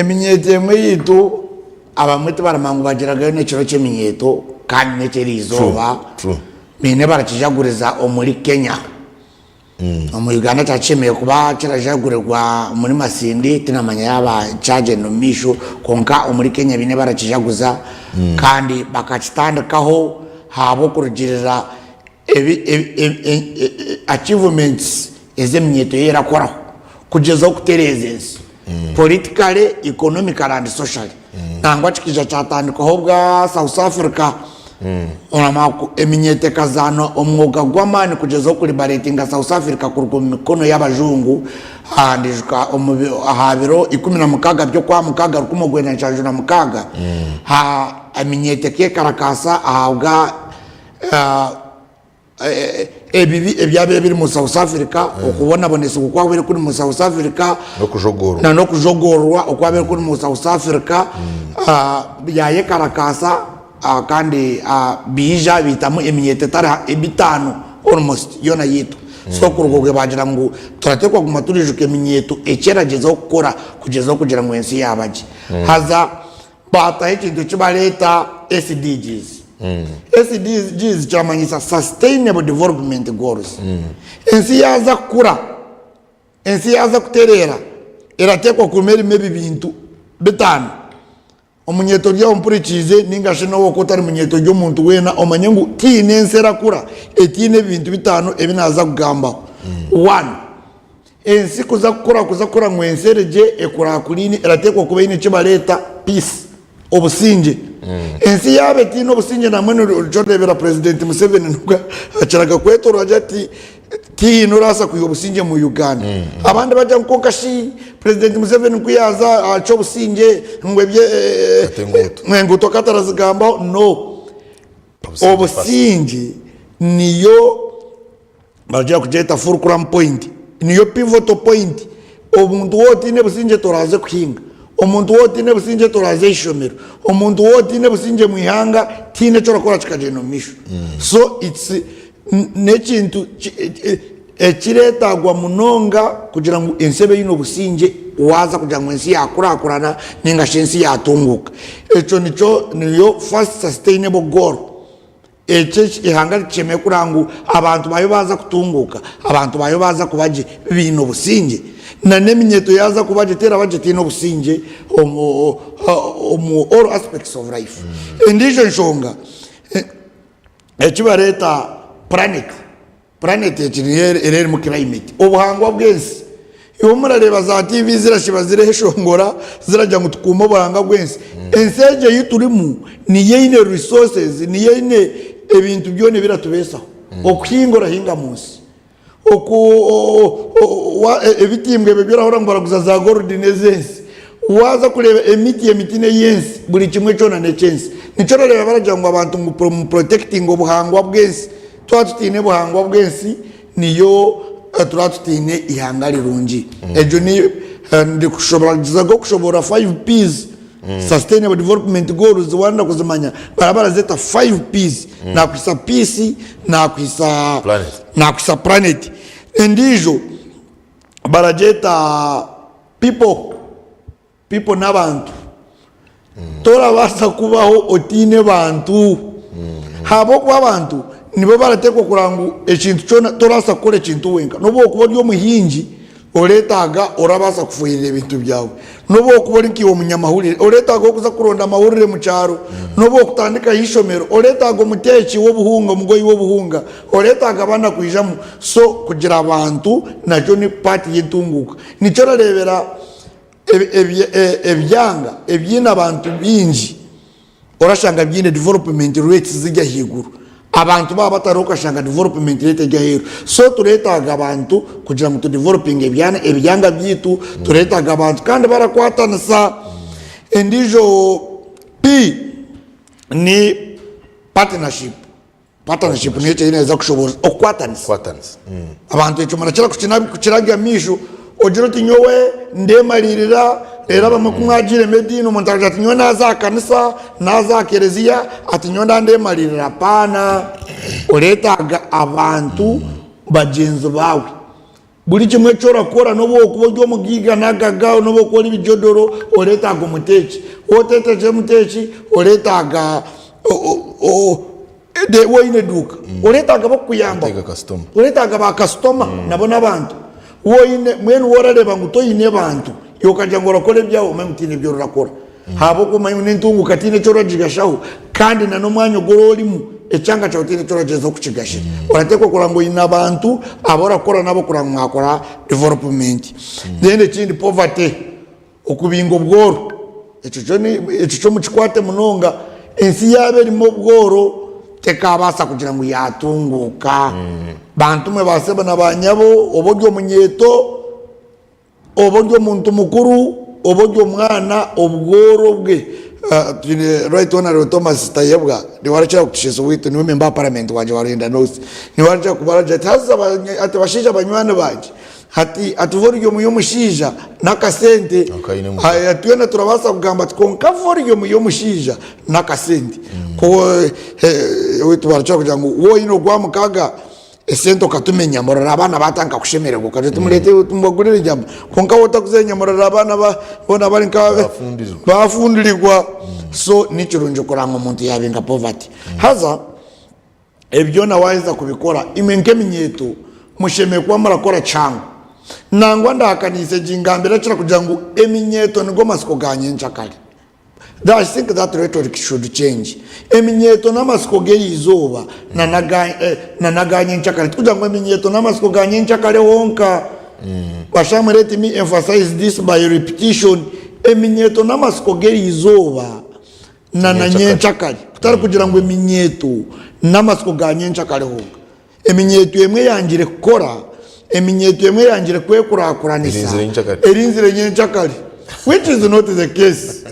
Eminyeeto emwe eyaitu abamwe tibaramanya ngu bagiragayo n'ekiro ky'eminyeeto kandi n'eky'eriizooba. True, true. Baine barakijaguriza omuri Kenya. Omu Uganda kyaba kishemereire kuba kirajagurirwa omuri Masindi tinamanya yaaba kyagyenda omu maisho kwonka omuri Kenya baine barakijaguza kandi bakakitandikaho ahabw'okurugiirira ebi ebi ebi achievements ezi eminyeeto ye erakoraho kugyezaho kutereeza ensi politically, economically and socially. Nangwa kikaija kyatandikwaho obwa South Africa oramanya ku eminyeeto ekazaana omwoga gw'amaani kugyezaho kuliberatinga South Africa kuruga omu mikono y'abajungu. Ndijuka omu bi aha biro 16 by'Okwamukaaga 1976 ha eminyeeto ekeekarakaasa ahabwa ebibi ebyabaire biri mu South Africa, okubonabonesibwa okwabaire kuri mu South Africa, N'okujogorwa. na n'okujogorwa okwabaire kuri mu South Africa, byayekarakaasa kandi baija baitamu eminyeeto etari ha ebitaano almost yoona yaitwa. So kuruga obwe baagira ngu turateekwa kuguma turijuka eminyeeto eki eragyezaho kukora kugyezaho kugira ngu ensi yaaba gye. Haza Baataho ekintu eki bareeta SDGs. SDGs kiramanyisa Sustainable Development Goals. Ensi yaaza kukura, ensi yaaza kutereera, erateekwa kuguma erimu ebi bintu bitaano. Omunyeeto ori aho ompurikiize nainga shi n'obu okuba otari munyeeto ori omuntu weena omanye ngu tihaine ensi erakura etaine ebi bintu bitaano ebi naaza kugambaho. One. Ensi kuza kukura kuza kukura ngu ensi eri gye ekurakurine erateekwa kuba eine eki bareeta peace, obusingye. Ensi yaaba etaine obusingye nambwenu nikyo oreebera President Museveni nibwo akiraga kwetoorora agira ati tihaine orabaasa kwiha obusingye omu Uganda. Abandi bagira ngu kwonka shi President Museveni ku yaaza acwa obusingye ngu ebye Ati enguuto. enguuto ka atarazigambaho, no. Obusingye first. Obusingye niyo. Baragira kugyeta fulcrum point, niyo pivotal point. Omuntu waaba otaine busingye toraaze kuhinga, omuntu waaba otaine busingye toraaze aha ishomero, omuntu waaba otaine busingye omu ihanga tihaine eki orakora kikagyenda omu maisho. So it's n'ekintu ekireetagwa munonga kugira ngu ensi ebe eine obusingye waaza kugira ngu ensi yaakurakurana ninga shi ensi yaatunguuka. Ekyo nikyo niyo first sustainable goal. Eki eihanga rikishemereire kureba ngu abantu baayo baaza kutunguuka, abantu baayo baaza kuba gye baine obusingye. Na n'eminyeeto yaaza kuba gye teraba gye etaine obusingye omu all aspects of life. Endiijo nshonga, eki bareeta planet. Planet egi niyo era erimu climate, obuhangwa bw'ensi. Iwe murareeba za TV zirashiba zireshongora ziragira ngu tukuume obuhangwa bw'ensi. Ensi egi ei turimu niyo eine resources, niyo eine ebintu byona ebiratubeesaho. Okuhinga orahinga mu nsi, oku ebitimbwa ebyo ebi orahurira ngu baraguza za gold n'ez'ensi. Waaza kureeba emiti, emiti n'ey'ensi, buri kimwe kyona n'eky'ensi. Nikyo orareeba baragira ngu abantu ngu mu protectinge obuhangwa bw'ensi. Twaba tutaine buhangwa bw'ensi niyo turaba tutaine ihanga rirungi. Egyo ni ndikushobora kushoboorora five P's Sustainable Development Goals waayenda kuzimanya baraba barazeeta five P's. Naakuhisa peace, naakuhisa Planet. naakuhisa planet. Endiijo baragyeta people. People n'abantu. Torabaasa kubaho otaine bantu. Ahabw'okuba abantu nibo barateekwa kureba ngu ekintu kyona torabaasa kukora ekintu wenka. N'obu okuba ori omuhingi, oretaaga orabaasa kufuhirira ebintu byawe. N'obu okuba ori nkaiwe omunyamahurire, oretaaga ow'okuza kuronda amahurire omu kyaro. N'obu okutandikaho eishomero, oretaaga omuteeki w'obuhunga, omugoyi w'obuhunga. Oretaaga abaana kwijamu. So kugira abantu nakyo ni part y'entunguuka. Nikyo orareebera. Ebyanga ebiine abantu baingi orashanga biine development rates ziri ahaiguru. Abantu baaba batariho okashanga development rate eri aheeru. So tureetaaga abantu kugira ngu tu developinge ebyanga byaitu, tureetaaga abantu kandi barakwatanisa. Endiijo P ni partnership. Partnership niyo ekyo ei neeza kushobooroza okukwatanisa. Kukwatanisa. Abantu ekyo murakira kukirabya omu maisho ogire oti nyowe ndemariirira reero abamwe ku mwagiiremu ediini omuntu aragira ati nyowe naaza aha kanisa naaza aha kereziya ati nyowe ndandemariirira apaana oreetaaga abantu bagyenzi baawe. Buri kimwe eki orakora n'obu okuba ori omugaiga nagaga n'obu okuba ori bijodoro oreetaaga omuteeki. Waaba oteetegire omuteeki oreetaaga waaba oine eduuka oreetaaga ab'okukuyambaho. Oreetaaga ba kasitoma nabo n'abantu. Waaba oine mbwenu waaba orareeba ngu toine bantu iwe okagira ngu orakora ebyawe omanye ngu tihaine ebi orakora. Ahabw'okuba omanye ngu n'entunguka tihaine eki oragigashaho kandi na n'omwanya ogu oraba orimu ekyanga kyawe tihaine eki oragyezaho kukigashira. Orateekwa kureba ngu oine abantu abu orakora nabo kureba ngu mwakora development. Then ekindi poverty, okubinga obworo, ekyo kyo ekyo kyo mukikwate munonga. Ensi yaaba erimu obworo tekabaasa kugira ngu yaatunguuka. Bantu mwe ba sebo na ba nyabo oba ori omunyeeto, Oba ori omuntu mukuru, oba ori omwana, obworo bwe. Twine Right Honourable Thomas Tayebwa niwe arakira kutushesa owaitu, niwe member wa parliament wangye wa Ruhinda North. Niwe arakira kuba aragira ati haza ati bashaija banywani bangye, hati ati volume y'omushaija n'akasente, Akaine omuka. Ati twena turabaasa kugamba ati kwonka volume y'omushaija n'akasente. Ku owaitu barakira kugira ngu waaba oine ogwa mukaga, esente okatuma enyama orora abaana batandika kushemererwa okagira oti mureete mubagurire enyama kwonka waaba otaguza enyama orora abaana boona bari nka Bafundirirwa. bafundirirwa so nikirungi kuranga omuntu yabinga poverty haza ebi byona waheza kubikora imwe nk'eminyeeto mushemereire kuba murakora kihango nangwa ndahakaniise egi ngambire akira kugira ngu eminyeeto nigo masiko ga nyenkyakare. I think that rhetoric should change. Eminyeeto n'amatsiko g'erizooba na n'aga nyenkyakare. Tikugira ngu eminyeeto n'amatsiko ga nyenkyakare honka. Bashamwe let me emphasize this by repetition. Eminyeeto n'amatsiko g'erizooba na na nyenkyakare. Kutari kugira ngu eminyeeto n'amatsiko ga nyenkyakare honka. Eminyeeto emwe eyangire kukora, eminyeeto emwe eyangire kwekurakuranisa, Erinzire nyenkyakare. erinzire nyenkyakare. Which is not the case.